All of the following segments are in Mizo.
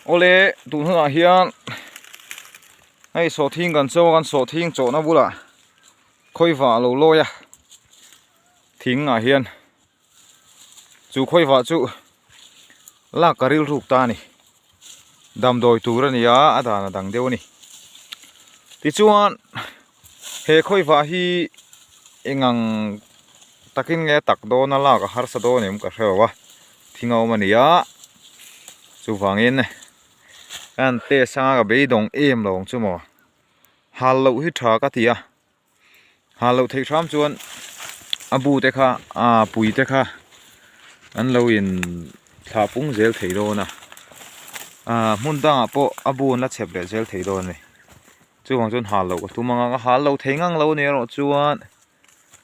Awle tun hunah hian hei sawhthing kan chaw a kan sawhthing chawhna bulah khawivah a lo lawi a thing ah hian chu khawivah chu lak ka rilruk ta a ni damdawi tur a ni a a dan a dang deuh a ni tichuan he khawivah hi eng ang takin nge a tak dawn a lak a harsa dawn em ka hre lo a thing a awm a ni a chuvangin kan test anga ka beidawng em lo ang chu maw hal loh hi tha ka ti a hal loh theih hram chuan a bu te kha a pui te kha an lo in thlah pung zel thei dawn a ah hmun dangah pawh a bu an la chhep leh zel thei dawn a ni chuvang chuan hal loh ka tum ang a ka hal lo thei ngang lo a ni erawh chuan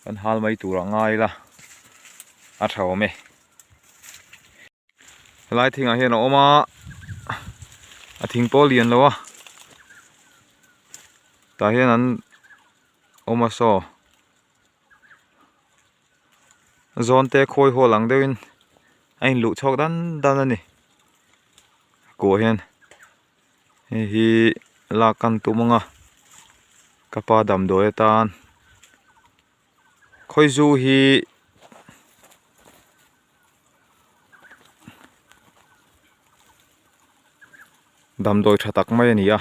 kan hal mai turah ngai ila a tha awm e. Helai thingah hian a awm a a thing pawh a lian lo a tah hian an awm a saw zawn te khawi hawl ang deuhin a inluh chhuak dan dan a ni kawh hian hei hi lak kan tum ang a ka pa damdawi atan khawizu hi. Damdawi tha tak mai a ni a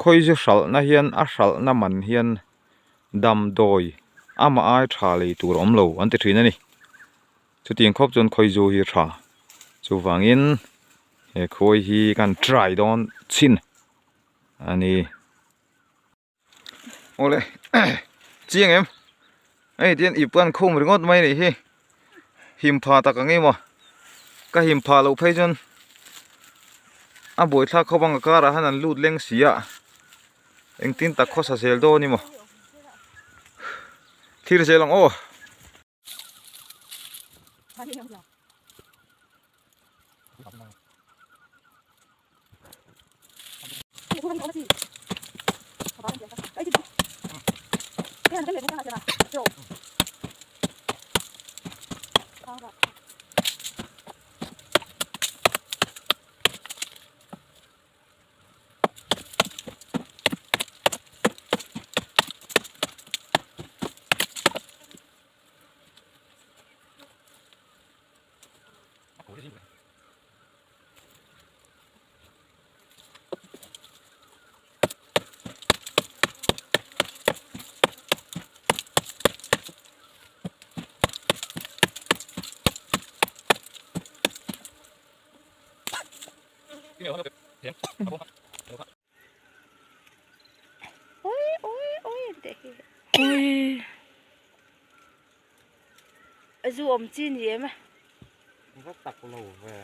khawizu hralhna hian a hralhna man hian damdawi amah ai tha lei tur a awm lo an ti thin a ni chutiang khawp chuan khawizu hi a tha chuvangin he khawi hi kan try dawn chhin a ni. Awle chiang em hei tihian ip an khum ringawt mai anih hi him pha tak ang emaw ka him pha loh phei chuan a buaithlak khawp ang a karah hian an lut leng si a engtin tak khawsa zel dawn emaw thlir zel ang aw. Oi oi oi an tih hi. Oi. A zu awm chi ni em a. Va tak lo ve.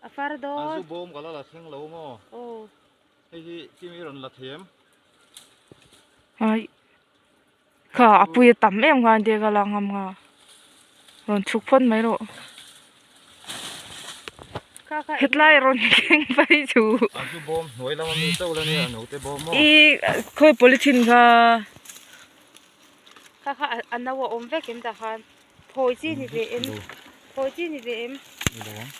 A far dawn. A zu bawm ka la la thleng lo maw? Aw. Hei hi kimi rawn la thei em? Ai. Kha a pui a tam em khan tia ka la ngam nga. Rawn chhuk phawt mai rawh. Hetlai rawn keng phei chu. A zu bawm hnuai lama mi chauh la nia a naute bawm maw? I khawi polythene kha. Kha kha a no a awm vek em tah khan. Phawi chi ni ve em? Phawi chi ni ve em? Ni lo ang.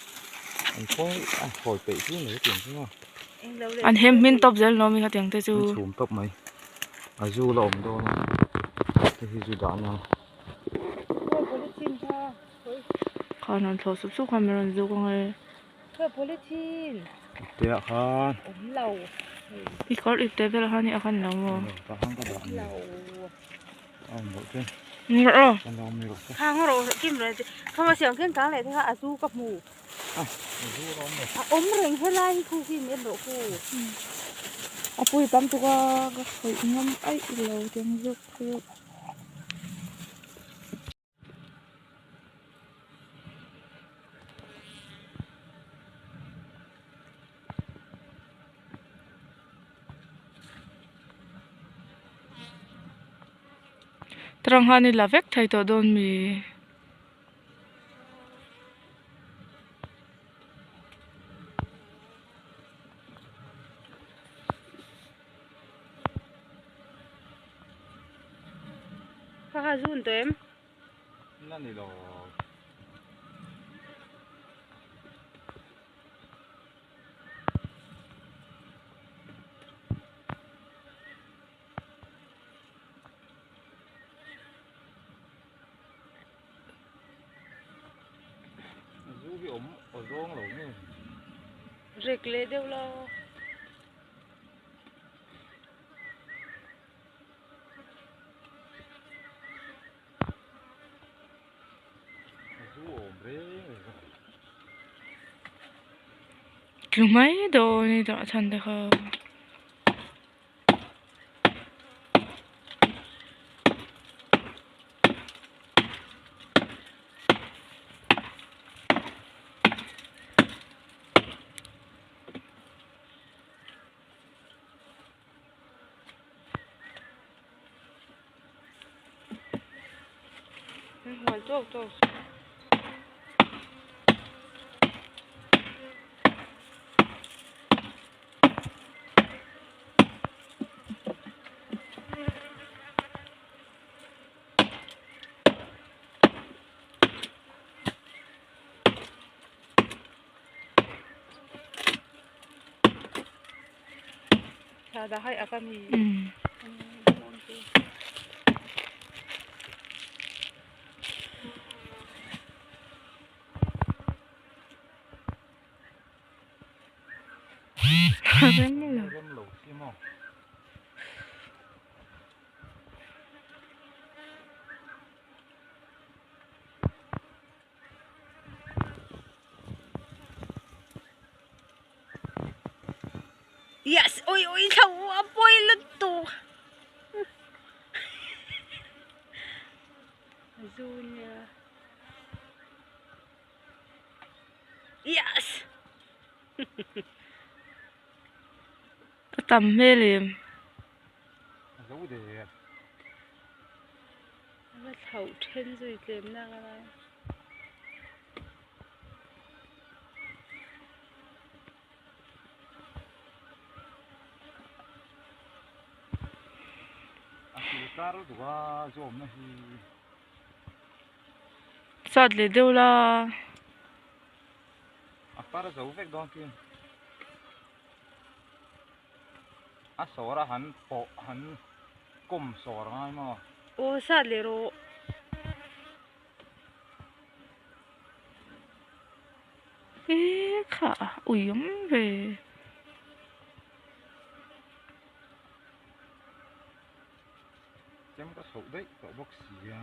An phawi an phawi peih chu ni tiang chu maw. An hem hmin tawp zel lo mi kha tiang te chu. An chhum tawp mai. A zu la awm dawn a. Hei hi zu dah ania. Khawi polythene kha. Khan an thlawh sup sup khan min rawn zuk ang e. Khawi polythene. Ipte ah khan. Awm lo. I kawr ipte vel khan i a khan lo maw. Tah khan ka dah ni. Lo. Khang rawh kim reng che khama siam keng kang leh te kha a zu ka hmu a awm reng helai hi khu khi em rawh khu a pui tam tuk a ka khawih ngam aih lo tiang zawk chu. Tarang khan i la vek thei tawh dawn mi? Kha kha zun tawh em? La ni lo. Zu hi awm aw zawng lo nge. Rek leh deuh lo. Zu awm reng reng a. Tlu mai dawn i dah chhan te kha. Yes! Ui ui tho a pawi lutuk. Zunia. Yes! A tam hmel em? Zo der. A va thlauh then zui tlem nak a lai. A kil kar lutuk a zawmna hi. Sat leh deuh la. A par zo vek dawn khi. A sawr a han pawh han kawm sawr ngai maw. Aw sat leh rawh. E kha ui awm ve. Chem ka chhoh daih tawh bawk si a.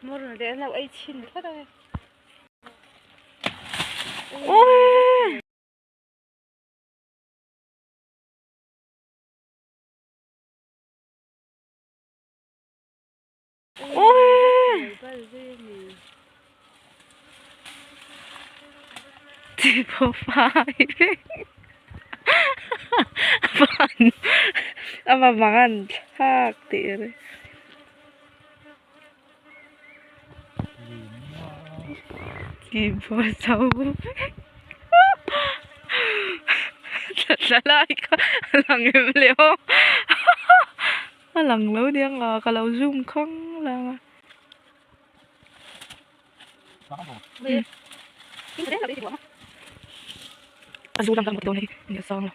Mawrna leh an lo ei chhin phawt ang e. Ui! Ui! Ti pawh fai vek. A va mangan thlak tih reng. Ti pawh zo vek. Thla lai kha a lang em le aw. A lang lo nia nga ka lo zoom khang lang a. A zu lang ka dawn hei ni a sang lo.